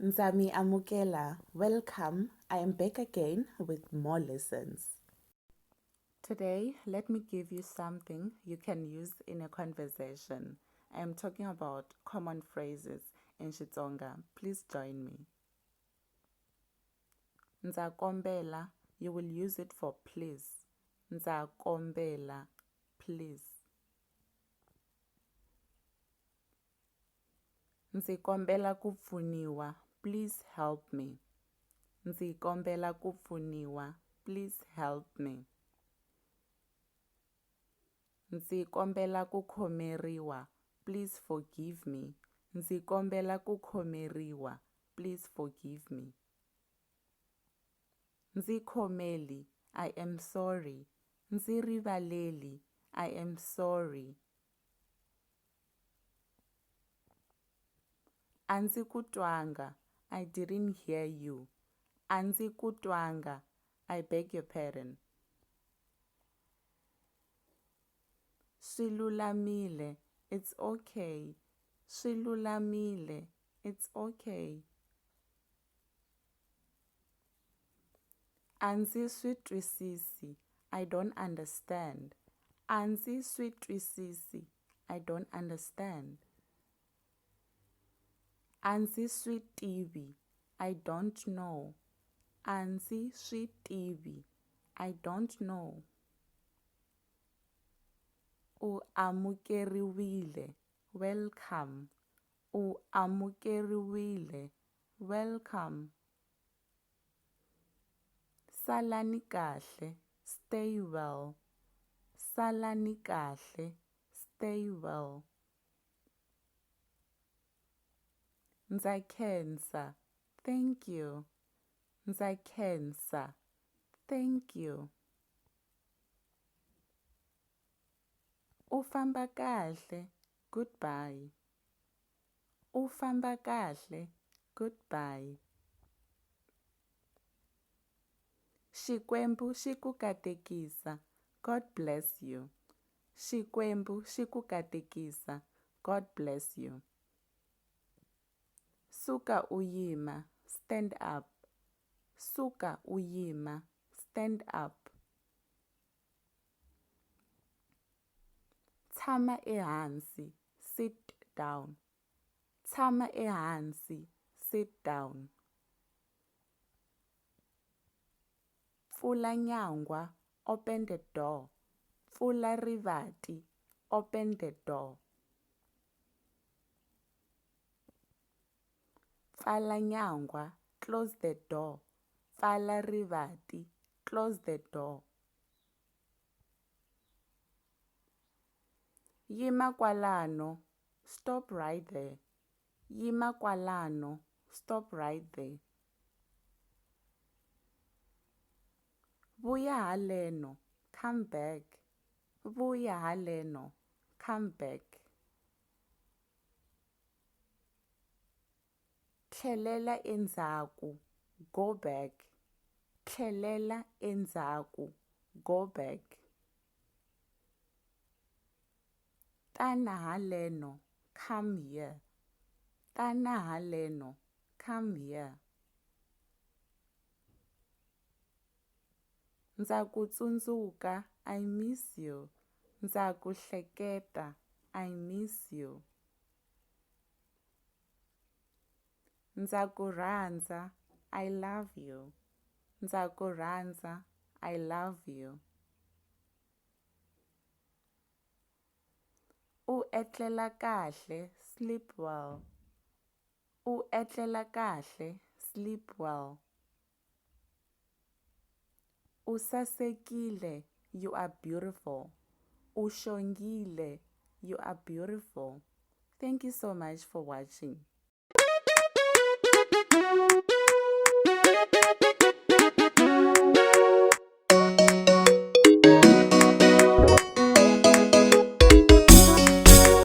Ndza mi amukela, welcome. I am back again with more lessons. Today, let me give you something you can use in a conversation. I am talking about common phrases in Xitsonga. Please join me. Ndza kombela, you will use it for please. Ndza kombela, please. Ndzi kombela ku pfuniwa, please help me. Ndzi kombela ku pfuniwa, please help me. Ndzi kombela ku khomeriwa, please forgive me. Ndzi kombela ku khomeriwa, please forgive me. Ndzi khomeli, I am sorry. Ndzi rivaleli, I am sorry. A ndzi ku twanga, I didn't hear you. A ndzi ku twanga, I beg your pardon. Swi lulamile, it's okay. Swi lulamile, it's okay. A ndzi swi twisisi, I don't understand. A ndzi swi twisisi, I don't understand. A ndzi swi tivi, I don't know. A ndzi swi tivi, I don't know. U amukeriwile, welcome. U amukeriwile, welcome. Salani kahle, stay well. Salani kahle, stay well. Ndza khensa, thank you. Ndza khensa, thank you. U famba kahle, goodbye. U famba kahle, goodbye. Xikwembu xi ku katekisa, God bless you. Xikwembu xi ku katekisa, God bless you. Suka u yima, stand up. Suka u yima, stand up. Tshama ehansi, sit down. Tshama ehansi, sit down. Pfula nyangwa, open the door. Pfula rivati, open the door. Pfala nyangwa, close the door. Pfala rivati, close the door. Yima kwalano, stop right there. Yima kwalano, stop right there. Vuya haleno, come back. Vuya haleno, come back. Tlhelela endzhaku, go back. Tlhelela endzhaku, go back. Tana haleno, come here. Tana haleno, come here. Ndza ku tsundzuka, I miss you. Ndza ku hleketa, I miss you. Ndza ku rhandza, I love you. Ndza ku rhandza, I love you. U etlela kahle, sleep well. U etlela kahle, sleep well. U sasekile, you are beautiful. U xongile, you are beautiful. Thank you so much for watching.